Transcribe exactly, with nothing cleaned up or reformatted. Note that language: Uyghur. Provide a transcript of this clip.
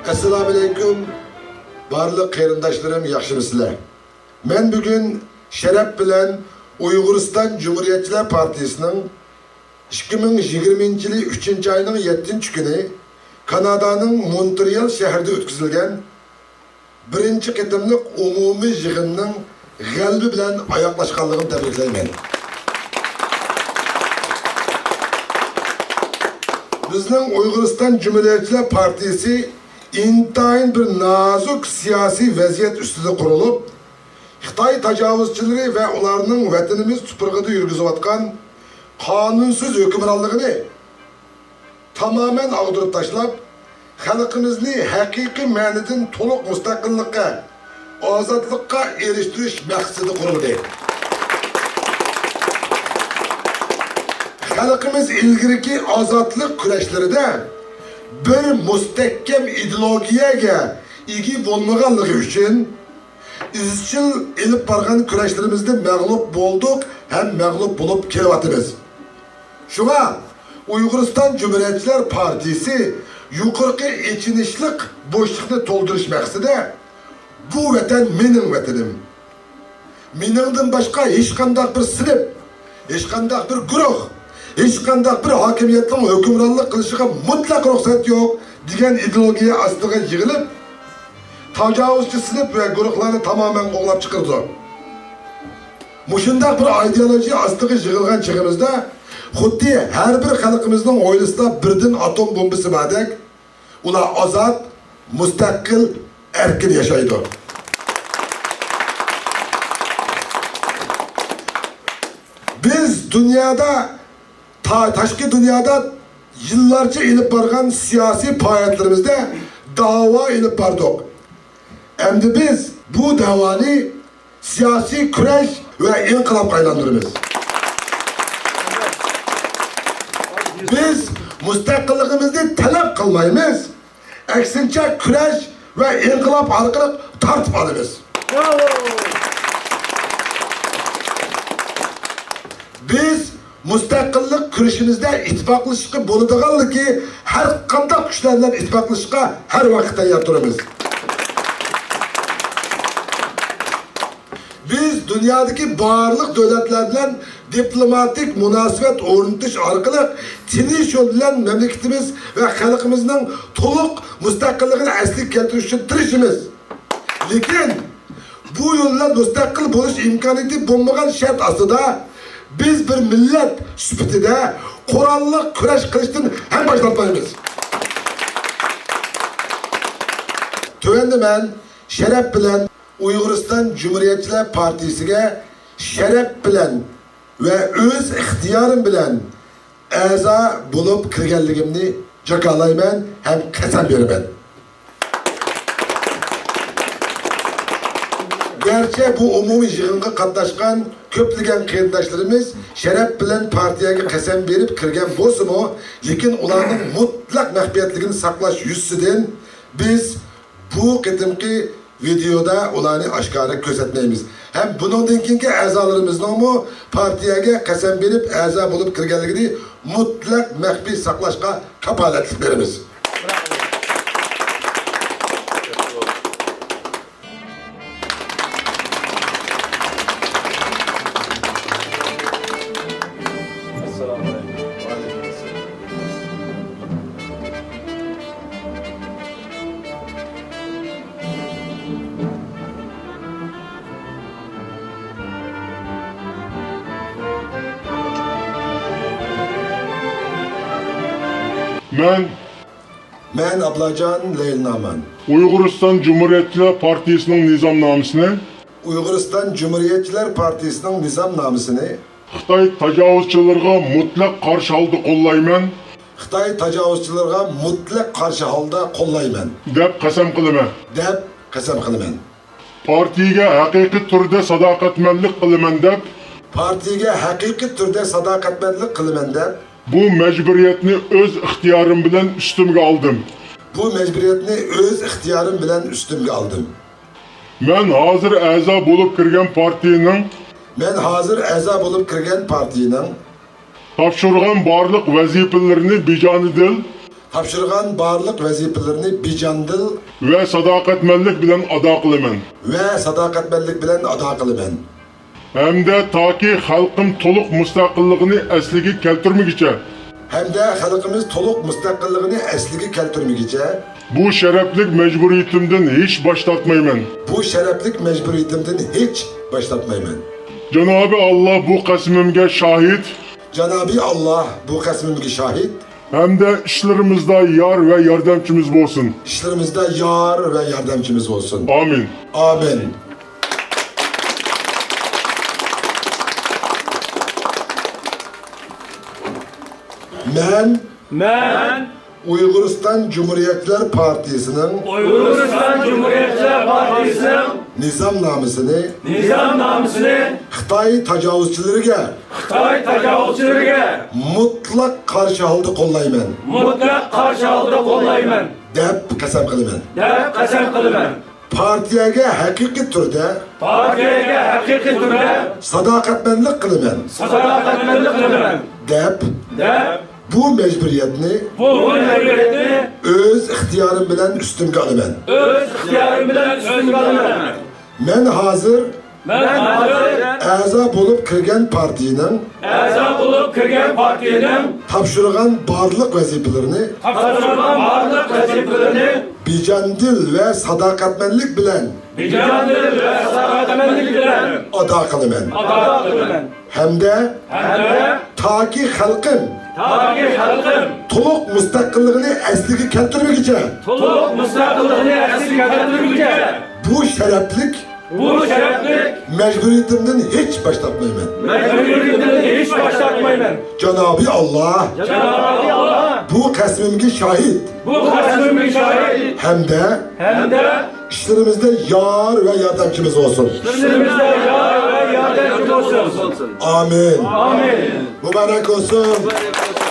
ئەسسالامۇئەلەيكۇم، بارلىق قېرىنداشلىرىم، ياخشىمۇسىلەر؟ مەن بۈگۈن شەرەپ بىلەن ئۇيغۇرىستان جۇمھۇرىيەتچىلەر پارتىيىسىنىڭ ئىككى مىڭ يىگىرمىنچى يىلى ئۈچىنچى ئاينىڭ يەتتىنچى كۈنى كانادانىڭ مونترېئال شەھىرىدە ئۆتكۈزۈلگەن بىرىنچى قېتىملىق ئومۇمىي يىغىننىڭ غەلىبە بىلەن ئاياغلاشقانلىقىنى تەبرىكلەيمەن. بىزنىڭ ئۇيغۇرىستان جۇمھۇرىيەتچىلەر پارتىيىسى ئىنتايىن بىر نازۇك سىياسىي ۋەزىيەت ئۈستىدە قۇرۇلۇپ، خىتاي تاجاۋۇزچىلىرى ۋە ئۇلارنىڭ ۋەتىنىمىز تۇپرىقىدا يۈرگۈزۈۋاتقان قانۇنسىز ھۆكۈمرانلىقىنى تامامەن ئاغدۇرۇپ تاشلاپ، خەلقىمىزنى ھەقىقىي مەنىدىن تولۇق مۇستەقىللىققا، ئازادلىققا ئېرىشتۈرۈش مەقسىتىدە قۇرۇلدى. خەلقىمىز ئىلگىرىكى ئازادلىق كۈرەشلىرىدە بىر مۇستەھكەم ئىدېئولوگىيەگە ئىگە بولمىغانلىقى ئۈچۈن، ئىزچىل ئېلىپ بارغان كۈرەشلىرىمىزدە مەغلۇپ بولدۇق ھەم مەغلۇپ بولۇپ كېلىۋاتىمىز. شۇڭا ئۇيغۇرىستان جۇمھۇرىيەتچىلەر پارتىيىسى يۇقىرىقى ئېچىنىشلىق بوشلۇقنى تولدۇرۇش مەقسىتىدە، بۇ ۋەتەن مېنىڭ ۋەتىنىم. مېنىڭدىن باشقا ھېچقانداق بىر سىنىپ، ھېچقانداق بىر گۇرۇھ، ھېچقانداق بىر ھاكىمىيەتنىڭ ھۆكۈمرانلىق قىلىشىغا مۇتلەق رۇخسەت يوق، دېگەن ئىدېئولوگىيە ئاستىغا يىغىلىپ، تاجاۋۇزچى سىنىپ ۋە گۇرۇھلارنى تامامەن قوغلاپ چىقىرىدۇ. مۇشۇنداق بىر ئىدېئولوگىيە ئاستىغا يىغىلغان چېغىمىزدا، خۇددى ھەر بىر خەلقىمىزنىڭ ھويلىسىدا بىردىن ئاتوم بومبىسى باردەك، ئۇلار ئازاد، مۇستەقىل، ئەركىن ياشايدۇ. بىز دۇنيادا، تا-، تاشقى دۇنيادا يىللارچە ئېلىپ بارغان سىياسىي پائالىيەتلىرىمىزدە داۋا ئېلىپ باردۇق. ئەمدى بىز بۇ داۋانى سىياسىي كۈرەش ۋە ئىنقىلابقا ئايلاندۇرىمىز. بىز مۇستەقىللىقىمىزنى تەلەپ قىلمايمىز، ئەكسىنچە، كۈرەش ۋە ئىنقىلاب ئارقىلىق تارتىپ ئالىمىز. بىز مۇستەقىللىق كۈرىشىمىزدە ئىتتىپاقلىشىشقا بولىدىغانلىكى، ھەر قانداق كۈچلەر بىلەن ئىتتىپاقلىشىشقا ھەر ۋاقىت تەييار تۇرىمىز. بىز دۇنيادىكى بارلىق دۆلەتلەر بىلەن دىپلوماتىك مۇناسىۋەت ئورنىتىش ئارقىلىق تىنچ يول بىلەن مەملىكىتىمىز ۋە خەلقىمىزنىڭ تولۇق مۇستەقىللىقىنى ئەسلىگە كەلتۈرۈش ئۈچۈن تىرىشىمىز. لېكىن بۇ يول بىلەن مۇستەقىل بولۇش ئىمكانىيىتى بولمىغان شەرت ئاستىدا، بىز بىر مىللەت سۈپىتىدە قوراللىق كۈرەش قىلىشتىن ھەم باش تارتمايمىز. تۆۋەندە مەن شەرەپ بىلەن ئۇيغۇرىستان جۇمھۇرىيەتچىلەر پارتىيىسىگە شەرەپ بىلەن ۋە ئۆز ئىختىيارىم بىلەن ئەزا بولۇپ كىرگەنلىكىمنى جاكارلايمەن ھەم قەسەم بېرىمەن. گەرچە بۇ ئومۇمىي يىغىنغا قاتناشقان كۆپلىگەن قېرىنداشلىرىمىز شەرەپ بىلەن پارتىيەگە قەسەم بېرىپ كىرگەن بولسىمۇ، لېكىن ئۇلارنىڭ مۇتلەق مەخپىيەتلىكىنى ساقلاش يۈزىسىدىن بىز بۇ قېتىمقى ۋىدېئودا ئۇلارنى ئاشكارا كۆرسەتمەيمىز. ھەم بۇنىڭدىن كېيىنكى ئەزالىرىمىزنىڭمۇ پارتىيەگە قەسەم بېرىپ ئەزا بولۇپ كىرگەنلىكىنى مۇتلەق مەخپىي ساقلاشقا كاپالەتلىك بېرىمىز. مەن مەن ئابلاجان لەيلىنامان. ئۇيغۇرىستان جۇمھۇرىيەتچىلەر پارتىيىسىنىڭ نىزامنامىسىنى. ئۇيغۇرىستان جۇمھۇرىيەتچىلەر پارتىيىسىنىڭ نىزامنامىسىنى. خىتاي تاجاۋۇزچىلىرىغا مۇتلەق قارشى ھالدا قوللايمەن. خىتاي تاجاۋۇزچىلىرىغا مۇتلەق قارشى ھالدا قوللايمەن. دەپ قەسەم قىلىمەن. دەپ قەسەم قىلىمەن. پارتىيىگە ھەقىقىي تۈردە ساداقەتمەنلىك قىلىمەن دەپ. پارتىيىگە ھەقىقىي تۈردە ساداقەتمەنلىك قىلىمەن دەپ. بۇ مەجبۇرىيەتنى ئۆز ئىختىيارىم بىلەن ئۈستۈمگە ئالدىم. بۇ مەجبۇرىيەتنى ئۆز ئىختىيارىم بىلەن ئۈستۈمگە ئالدىم. مەن ھازىر ئەزا بولۇپ كىرگەن پارتىيىنىڭ. مەن ھازىر ئەزا بولۇپ كىرگەن پارتىيىنىڭ. تاپشۇرغان بارلىق ۋەزىپىلىرىنى بىجانىدىل. تاپشۇرغان بارلىق ۋەزىپىلىرىنى بىجاندىل ۋە ساداقەتمەنلىك بىلەن ئادا قىلىمەن. ۋە ساداقەتمەنلىك بىلەن ئادا قىلىمەن. ھەمدە تاكى خەلقىم تولۇق مۇستەقىللىقىنى ئەسلىگە كەلتۈرمىگۈچە، ھەمدە خەلقىمىز تولۇق مۇستەقىللىقىنى ئەسلىگە كەلتۈرمىگۈچە، بۇ شەرەپلىك مەجبۇرىيىتىمدىن ھېچ باش تارتمايمەن. بۇ شەرەپلىك مەجبۇرىيىتىمدىن ھېچ باش تارتمايمەن. جانابى ئاللا بۇ قەسىمىمگە شاھىت. جانابى ئاللا بۇ قەسىمىمگە شاھىت. ھەمدە ئىشلىرىمىزدا يار ۋە ياردەمچىمىز بولسۇن. ئىشلىرىمىزدا يار ۋە ياردەمچىمىز بولسۇن. ئامىن. ئامىن. مەن مەن ئۇيغۇرىستان جۇمھۇرىيەتچىلەر پارتىيىسىنىڭ ئۇيغۇرىستان جۇمھۇرىيەتچىلەر پارتىيىسىنىڭ نىزامنامىسىنى نىزامنامىسىنى خىتاي تاجاۋۇزچىلىرىگە خىتاي تاجاۋۇزچىلىرىگە مۇتلەق قارشى ھالدا قوللايمەن. مۇتلەق قارشى ھالدا قوللايمەن. دەپ قەسەم قىلىمەن. دەپ قەسەم قىلىمەن. پارتىيەگە ھەقىقىي تۈردە پارتىيەگە ھەقىقىي تۈردە ساداقەتمەنلىك قىلىمەن. ساداقەتمەنلىك قىلىمەن. دەپ دەپ بۇ مەجبۇرىيەتنى بۇ مەجبۇرىيەتنى ئۆز ئىختىيارىم بىلەن ئۈستۈمگە ئالىمەن. ئۆز ئىختىيارىم بىلەن ئۈستۈمگە ئالىمەن. مەن ھازىر مەن ھازىر ئەزا بولۇپ كىرگەن پارتىيىنىڭ ئەزا بولۇپ كىرگەن پارتىيىنىڭ تاپشۇرغان بارلىق ۋەزىپىلىرىنى تاپشۇرغان بارلىق ۋەزىپىلىرىنى بىجاندىل ۋە ساداقەتمەنلىك بىلەن بىجاندىل ۋە ساداقەتمەنلىك بىلەن ئادا قىلىمەن. ئادا قىلىمەن. ھەمدە ھەمدە تاكى خەلقىم تاكى خەلقىم تولۇق مۇستەقىللىقىنى ئەسلىگە كەلتۈرمىگۈچە تولۇق مۇستەقىللىقىنى ئەسلىگە كەلتۈرمىگۈچە بۇ شەرەپلىك بۇ شەرەپلىك مەجبۇرىيىتىمدىن ھېچ باش تارتمايمەن. مەجبۇرىيىتىمدىن ھېچ باش تارتمايمەن. جانابى ئاللا جانابى ئاللا بۇ قەسىمىمگە شاھىت بۇ قەسىمىمگە شاھىت ھەمدە ھەمدە ئىشلىرىمىزدا يار ۋە ياردەمچىمىز بولسۇن. ئىشلىرىمىزدا يار ۋە ياردەمچى بولسۇن. ئامىن. ئامىن. مۇبارەك بولسۇن.